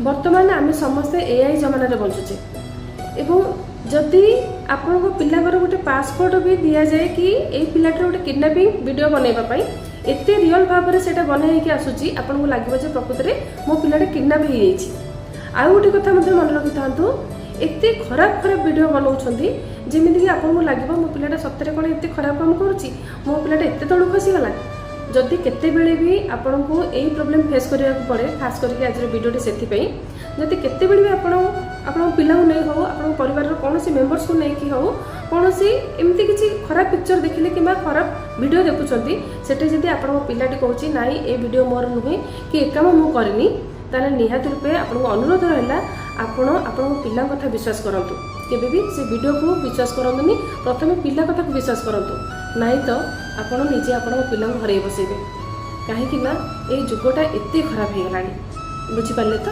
ବର୍ତ୍ତମାନ ଆମେ ସମସ୍ତେ ଏଆଇ ଜମାନାରେ ବଞ୍ଚୁଛେ ଏବଂ ଯଦି ଆପଣଙ୍କ ପିଲାଙ୍କର ଗୋଟେ ପାସପୋର୍ଟ ବି ଦିଆଯାଏ କି ଏଇ ପିଲାଟିର ଗୋଟେ କିଡ଼ନାପିଂ ଭିଡ଼ିଓ ବନେଇବା ପାଇଁ, ଏତେ ରିଅଲ୍ ଭାବରେ ସେଇଟା ବନେଇ ହେଇକି ଆସୁଛି, ଆପଣଙ୍କୁ ଲାଗିବ ଯେ ପ୍ରକୃତରେ ମୋ ପିଲାଟା କିଡ଼ନାପ୍ ହେଇଯାଇଛି। ଆଉ ଗୋଟେ କଥା ମଧ୍ୟ ମନେ ରଖିଥାନ୍ତୁ, ଏତେ ଖରାପ ଖରାପ ଭିଡ଼ିଓ ବନାଉଛନ୍ତି, ଯେମିତିକି ଆପଣଙ୍କୁ ଲାଗିବ ମୋ ପିଲାଟା ସତରେ କ'ଣ ଏତେ ଖରାପ କାମ କରୁଛି? ମୋ ପିଲାଟା ଏତେ ତଳକୁ ଖସିଗଲା? ଯଦି କେତେବେଳେ ବି ଆପଣଙ୍କୁ ଏଇ ପ୍ରୋବ୍ଲେମ୍ ଫେସ୍ କରିବାକୁ ପଡ଼େ, ଖାସ୍ କରିକି ଆଜିର ଭିଡ଼ିଓଟି ସେଥିପାଇଁ, ଯଦି କେତେବେଳେ ବି ଆପଣ ଆପଣଙ୍କ ପିଲାଙ୍କୁ ନେଇ ହେଉ, ଆପଣଙ୍କ ପରିବାରର କୌଣସି ମେମ୍ବର୍ସକୁ ନେଇକି ହେଉ, କୌଣସି ଏମିତି କିଛି ଖରାପ ପିକ୍ଚର ଦେଖିଲେ କିମ୍ବା ଖରାପ ଭିଡ଼ିଓ ଦେଖୁଛନ୍ତି, ସେଠି ଯଦି ଆପଣଙ୍କ ପିଲାଟି କହୁଛି, "ନାଇଁ, ଏ ଭିଡ଼ିଓ ମୋର ନୁହେଁ କି ଏ କାମ ମୁଁ କରିନି", ତାହେଲେ ନିହାତି ରୂପେ ଆପଣଙ୍କୁ ଅନୁରୋଧ ରହିଲା, ଆପଣ ଆପଣଙ୍କ ପିଲାଙ୍କ କଥା ବିଶ୍ୱାସ କରନ୍ତୁ। କେବେ ବି ସେ ଭିଡ଼ିଓକୁ ବିଶ୍ୱାସ କରନ୍ତୁନି। ପ୍ରଥମେ ପିଲା କଥାକୁ ବିଶ୍ୱାସ କରନ୍ତୁ, ନାଇଁ ତ ଆପଣ ନିଜେ ଆପଣଙ୍କ ପିଲାଙ୍କୁ ହରେଇ ବସେଇବେ। କାହିଁକି ନା ଏଇ ଯୁଗଟା ଏତେ ଖରାପ ହେଇଗଲାଣି। ବୁଝିପାରିଲେ ତ?